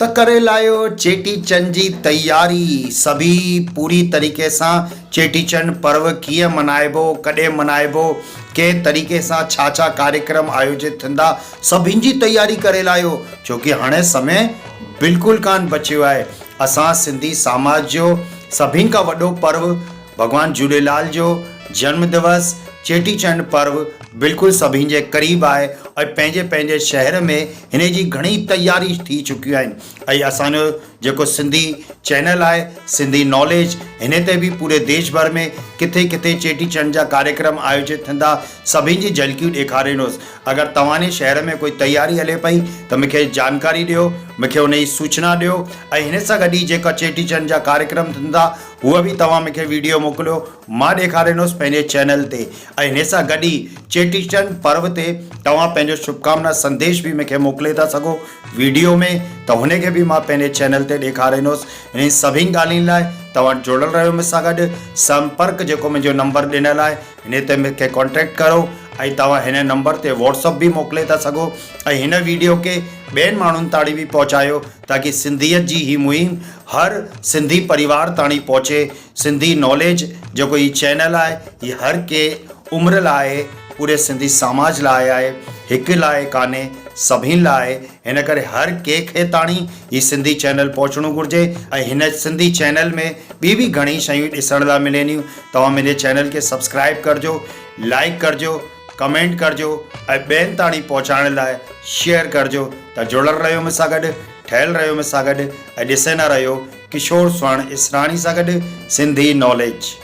ته ڪري لايو چيٽي چنڊ جي تياري سڀي پوري طريقي سان چيٽي چنڊ پرو ڪيئن منائبو ڪڏهن منائبو ڪنهن طريقي سان ڇا ڇا ڪاريڪرم آيوجت ٿيندا سڀن جي تياري ڪري لايو ڇو ڪي هاڻي سمي بلڪل ڪانه بچيو آهي اسان سنڌي ساماج جو سڀن کان وڏو پرو ڀڳوان جهوليلال جو جنم دوس چيٽي چنڊ پرو بلڪل سڀني جي قريب آهي ۽ پنهنجي پنهنجي شهر ۾ هن جي گهڻي تياري ٿي چڪيون آهن ۽ اسان جو جيڪو سنڌي چينل آهي سنڌي ناليج هن تي به پوري ديش ڀر ۾ ڪٿي ڪٿي چيٽي چنڊ جا ڪاريڪرم آيوجت ٿيندا سڀني جي جهلڪيون ڏيکاريندس اگر توهان جي شهر ۾ ڪوئي تياري هلي پئي ته مون کي جانڪاري ڏيو مون کي ان جي سوچنا ڏيو ۽ هن سان گڏ ئي جيڪا چيٽي چنڊ جا ڪاريڪرم ٿيندا هوء به توهان مون کي ويڊيو موڪليو مان ڏيکاريندس پنهنجي چينل تي ۽ هن سان گڏ ئي چيٽي چنڊ پرو تي توهان پنهنجو شڀڪامنا سنديش به مون کي موڪلي ٿا سگهو ويڊيو ۾ ته هن کي به مان پنهنجي چينل تي ڏيکاريندس انهن سڀني ڳالهين لاء توهان جڙيل رهيو مون سان گڏ سمپرڪ جيڪو منهنجو نمبر ڏنل آهي هن تي مون کي ڪانٽيڪٽ ڪرو ۽ توهان هن نمبر تي واٽس اپ به موڪلي ٿا سگهو ۽ هن ويڊيو کي ٻين ماڻهن تاڻي به پهچايو تاڪي سنڌيت جي هي مهم هر سنڌي پريوار تاڻي پهچي سنڌي ناليج جيڪو هي چينل آهي هي هر ڪنهن عمر لاء آهي پوري سنڌي سماج لاء آهي هڪ لاء ڪانهي سڀين لاء آهي هن ڪري هر ڪنهن کي تاڻي هي سنڌي چينل پهچڻو گهرجي ۽ هن سنڌي چينل ۾ ٻي به گهڻي شيون ڏسڻ لاء ملينيون توهان منهنجي چينل کي سبسڪرائب ڪرجو لائيڪ ڪرجو ڪمينٽ ڪرجو ۽ ٻين تاڻي پهچائڻ لاء شيئر ڪرجو ته جڙيل رهيو مون سان گڏ ٺهيل رهيو مون سان گڏ ۽ ڏسندا رهيو ڪشور سهڻ اسراڻي سان گڏ سنڌي ناليج.